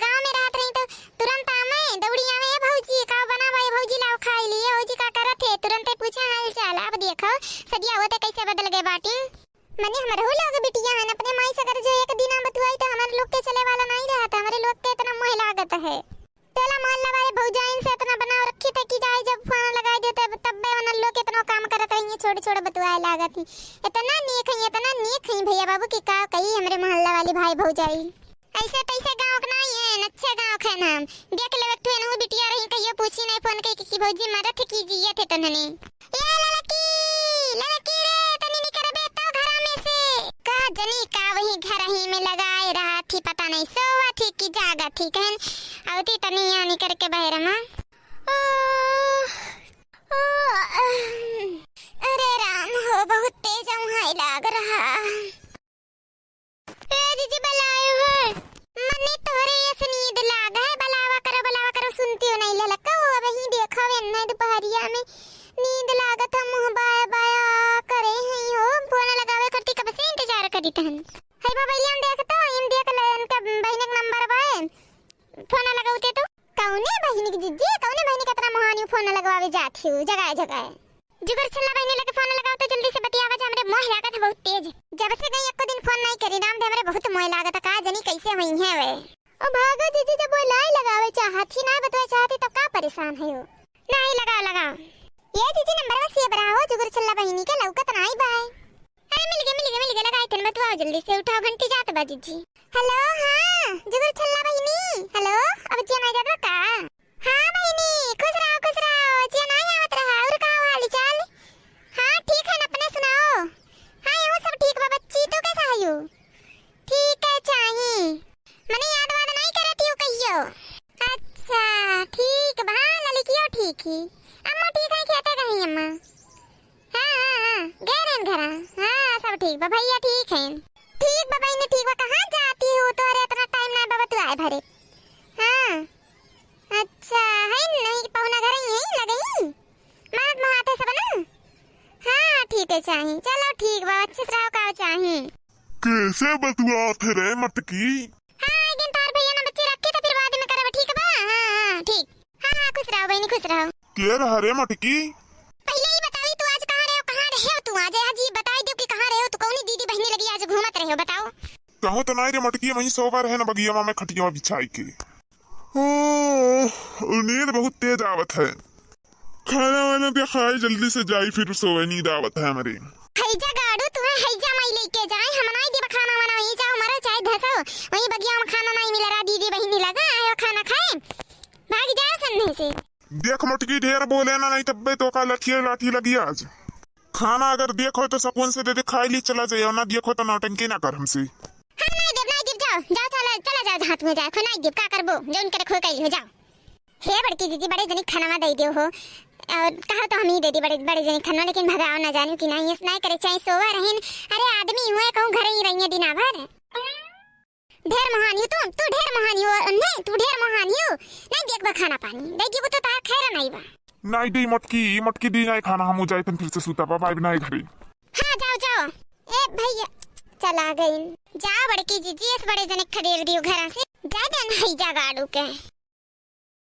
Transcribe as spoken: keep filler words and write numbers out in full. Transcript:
गाँव में रहत रही तो तुरंत आवे, दौड़ी आवे, "ए भौजी, का बनावा, ए भौजी, लाओ खाई ली, ए भौजी, का करत है?" तुरंते पूछे हाल चाल। अब देखो, सदिया होते कैसे बदल गए बाटी। मने हमरहू लोग बिटिया हन, अपने माई से अगर जो एक दिन ना बतुआई तो हमरे लोग के चले वाला नहीं रहत, हमरे लोग के इतना मोह लागत है। टोला मोहल्ला वाले भौजाइन से इतना बनाव रखी थे कि जाए जब फोन लगाई देते तब बे उन लोग कितनो काम करत रही, छोड़ छोड़ बतुआए लागत ही। इतना नीक है, इतना नीक है भैया बाबू कि का कही हमरे मोहल्ला वाली भाई भौजाई। ऐसे तैसे गाँव के नहीं है, अच्छे गाँव के नाम। देख लेवे एक ठो एनहू बिटिया रही, कहियो पूछी नहीं फोन कई कि, कि भौजी मरत है कि जियत है तन्हने। ए ललकी, ललकी रे, तनी निकरबे तो घरा में से। का जनी का वही घर ही में लगाए रहा थी, पता नहीं सोवा थी कि जागा थी कहन। अवती तनी यहाँ निकर के बहर मा। ओ, ओ, अरे राम हो, बहुत तेज उहाई लाग रहा। ए जीजी, बलायो है। मने तोहरे ऐसे नींद लाग है, बलावा करो, बलावा करो, सुनती हो नहीं ललका, वो अबही देखा वे अन्ना दुपहरिया में नींद लागत है, मुँह बाया बाया करे हैं हो, फोन लगावे करती, कब से इंतजार करी तहन। है मोबाइल हम देख तो, इन देख ले, इनका बहिनी के नंबर बा, फोन लगौते तू। कौने बहिनी के जीजी, कौने बहिनी के इतना मोहानी फोन लगवावे जात हो, जगाए जगाए। जुगर छल्ला बहिनी लगे फोन लगाओ तो जल्दी से बतियावा जा, हमरे मोह लागत है बहुत तेज। जब से गई एको दिन फोन नहीं करी, नाम दे हमरे बहुत मोह लागत है, का जनी कैसे हुई है वे। ओ भागो जीजी, जब वो लाई लगावे चाहत ही, ना बतवे चाहत ही, तब का परेशान है हो? नहीं, लगाओ, लगाओ। ये जीजी नंबर बस ये बरा हो, जुगर छल्ला बहिनी के लौकत नहीं बाय। अरे मिल गए, मिल गए, मिल गए, लगाई तन बतुआओ जल्दी से, उठाओ घंटी जात बा जीजी। हेलो, हाँ, जुगर छल्ला बहिनी, हेलो, अब जिया नहीं जात बा का? हाँ बहिनी, खुश रहो, खुश रहो, जिया नाई आवत रहा, और का हाल चाल? हाँ, ठीक है न, अपने सुनाओ? हाँ, यहू सब ठीक बा बच्ची, तू कैसा हयू? ठीक है, चाही। मने याद वाद नाई करत हियो कहियो? अच्छा, ठीक बा, ललिकियो ठीक ही। अम्मा ठीक है, खेते गई अम्मा? हाँ, हाँ, हाँ, गए रहन घरा। हाँ, सब ठीक बा, भैया ठीक है। ठीक बा बहिनी, ठीक बा, कहाँ जाती हो? तोरे इतना टाइम ना बा, बतुआए भरे। हाँ। अच्छा, है नहीं, पहुना घर ही है, लगही? मारत महात है सब ना? हाँ, ठीक है, चाही। चलो, ठीक बा, अच्छे से रहो, का चाही? कैसे बतुआत है रे मटकी? हाँ, एक दिन तार भैया ना बच्चे रखे तो फिर बाद में करब, ठीक बा? हाँ, हाँ, ठीक। हाँ, हाँ, खुश रहो बहिनी, खुश रहो। के रहा रे मटकी? पहले ही बताई, तू आज कहाँ रहे हो, कहाँ रहे हो तू आज? आज ही बताई दो कि कहाँ रहे हो तू, कौनी दीदी बहिनी लगी आज घूमत रहे हो, बताओ। कहूँ तो नाई रे मटकी, वहीं सोवा रहे ना बगिया में खटिया बिछाई के। ओ, नींद बहुत तेज आवत है। खाना वाना तो खाए, जल्दी से जाई, फिर सोए, नींद आवत है हमरे। हैजा गाड़ू, तुम्हें हैजा माई लेके जाए, हम नाई देब खाना वाना, वहीं जाओ मरो चाहे धसो, वहीं बगिया में खाना नाई मिला रहा, दीदी बहिनी लगा आयो खाना खाए, भाग जाओ सामने से। देख मटकी, ढेर बोले ना, नहीं तब्बे तो का लठिया लाठी लगी आज। खाना अगर देखो तो सकून से दे दे, खाई ली चला जाए, और ना देखो तो नौटंकी ना कर हमसे। हाँ, नाई देब, नाई देब, जाओ, जाओ, चला, चला जाओ, जहाँ तुम्हें जाए, खो नाई देब, का करबो, जो उनके रखो कैली हो, जाओ। हे बड़की जीजी, बड़े जनी खाना दे दियो हो, और कहा तो हम ही दे दी बड़े, बड़े जनी खाना, लेकिन भगाओ ना जानियो कि नहीं, इस नाई करे चाहे सोवा रहीन। अरे आदमी हुए कहूँ घर ही रहिए दिना भर। ढेर महानी हो तू, तू ढेर महानी हो, नहीं, तू ढेर महानी हो। नहीं देखबा खाना पानी, दे दियो तो तार खैर नहीं बा। नहीं दे मटकी, मटकी दी नहीं खाना, हम जाए तन फिर से सूता बा, बाय बनाए घरे। हाँ, जाओ, जाओ। ए भैया, चला गई। जा बड़की जीजी, इस बड़े जने खदेड़ दियो घरा से। जा दे नहीं जा गाड़ू के।